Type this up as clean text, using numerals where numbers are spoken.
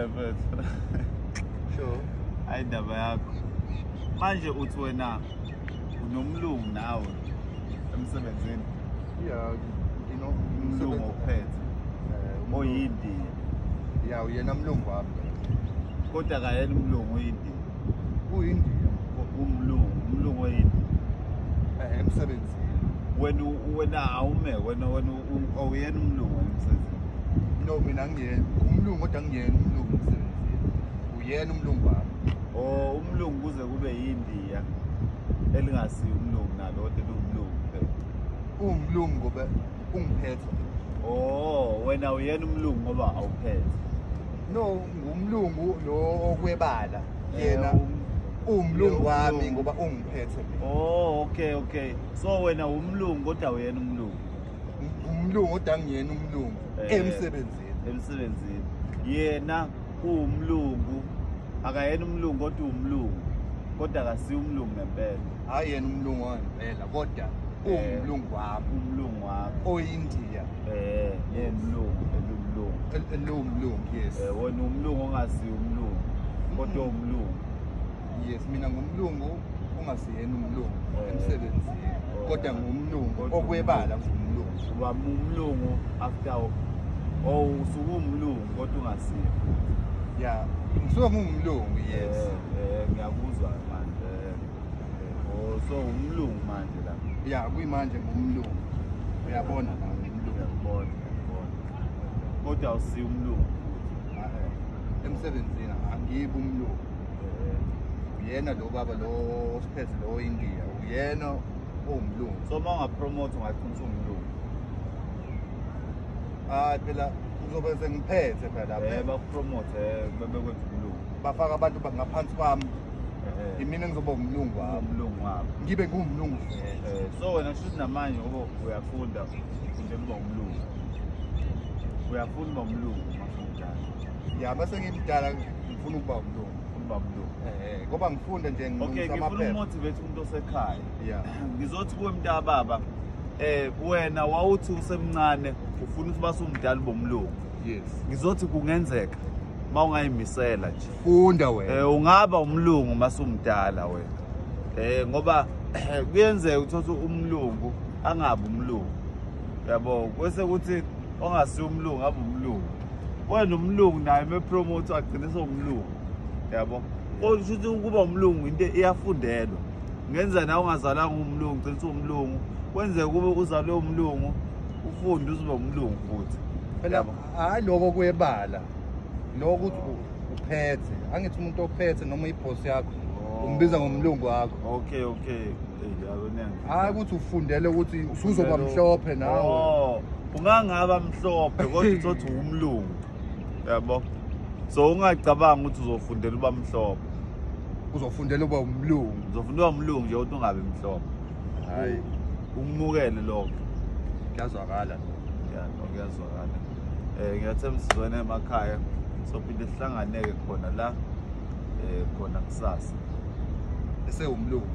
Mfethu. Sure. Hayi, indaba yakho. Manje uthi wena unomlungu nawe emsebenzini? Yeah, Umlungu okuphethe oyindiya? Ya, uyena mlungu wami. Kodwa akayena umlungu, uyindiya? Uyindiya. Umlungu, umlungu oyindiya. Emsebenzini. Wena awume wena awuyena umlungu emsebenzini? No, mina ngiyena umlungu, kodwa ngiyena umlungu emsebenzini. Uyena umlungu wami. Oh, umlungu kuze kube yindiya elingasiyo umlungu nalo, kodwa liwumlungu kuphela? Uwumlungu ngoba ungiphethe. Oh, wena uyena umlungu ngoba awuphethe? No, ngumlungu lo okwebala. Yena uwumlungu wami umlungu. Ngoba ungiphethe mina. Oh, okay, so wena umlungu kodwa uyena umlungu? Umlungu kodwa ngiyena umlungu emsebenzini. Emsebenzini. Yena uwumlungu, akayena umlungu kodwa uwumlungu, kodwa akasiyo umlungu ngempela? Hayi, yena umlungu wangempela, kodwa uwumlungu wami. Umlungu wakho. Oyindiya. Umlungu elumlungu. Eliwumlungu, yes. Wena umlungu ongasiyo umlungu kodwa umlungu. Yes, mina ngumlungu ongasiyena umlungu emsebenzini, kodwa ngumlungu Kodwa okwebala, ngumlungu. Uba umlungu after, oh, usuke umlungu kodwa ungasiyo futhi. Ya, ngisuke ngumlungu, yes. Ngiyakuzwa manje. Oh, so umlungu manje la? Ya, kuyimanje ngumlungu, uyabona la, ngumlungu. Ngiyakubona, ngiyakubona, kodwa awusiyo umlungu futhi. Emsebenzini angibi umlungu. Uyena lo baba lo osiphethe, lo oyindiya, uyena owumlungu. So uma ungapromote ungagcina usumlungu? Hayi phela, uzobe sengiphethe phela. Bakupromote, bebekwenza umlungu. Bafaka abantu ngaphansi kwami, imina ngizoba umlungu wami. Umlungu wabo. Ngibe nguwumlungu vele. So wena kusho namanje ngoba uyafunda, ufundela uba umlungu, uyafuna uba umlungu uma usumdala? Ya, mase ngimdala ngifuna ukuba umlungu. Ufuna uba umlungu. Ngoba ngifunda nje, Okay. ngilungisa Ngifuna amaphepha. ukumotivate umuntu osekhaya. Ya. Ngizothi kuwe, mntakababa, wena wawuthi usemncane ufuna ukuthi basumdala ube umlungu. Yes. Ngizothi kungenzeka uma ungayimisela nje. Funda wena. Ungaba umlungu masumdala wena, ngoba kuyenzeka uthathe umlungu angabi umlungu, yabo, kwese kuthi ongasiyo umlungu abe umlungu, wena umlungu naye mepromote agcine sewumlungu, yabo. Kodwa kusho ukuthi ukuba umlungu into iyafundelwa. Ngenza nawe ungazalanga umlungu ugcine sewumlungu, kwenzeka kube uzalwe umlungu, ufunde uzoba umlungu futhi. Phela Yabo. hayi, lokho kwebala lokho ukuthi uphethe, angithi umuntu ophethe noma ibhosi yakho umbiza ngomlungu wakho. Okay, yabo. Hayi ukuthi ufundele ukuthi usuzoba mhlophe nawe. Oh, ungangaba mhlophe kodwa uthothi umlungu. Yabo. So ungacabanga ukuthi uzofundela uba mhlophe. Uzofundela uba umlungu. Uzofunda uba umlungu nje kodwa ungabi mhlophe. Hayi. Umukele lokho. Kuyazwakala. Ya, no, kuyazwakala. Ngiyathemba sizone emakhaya. Sophinde sihlanganeke khona la khona kusasa. Esewumlungu.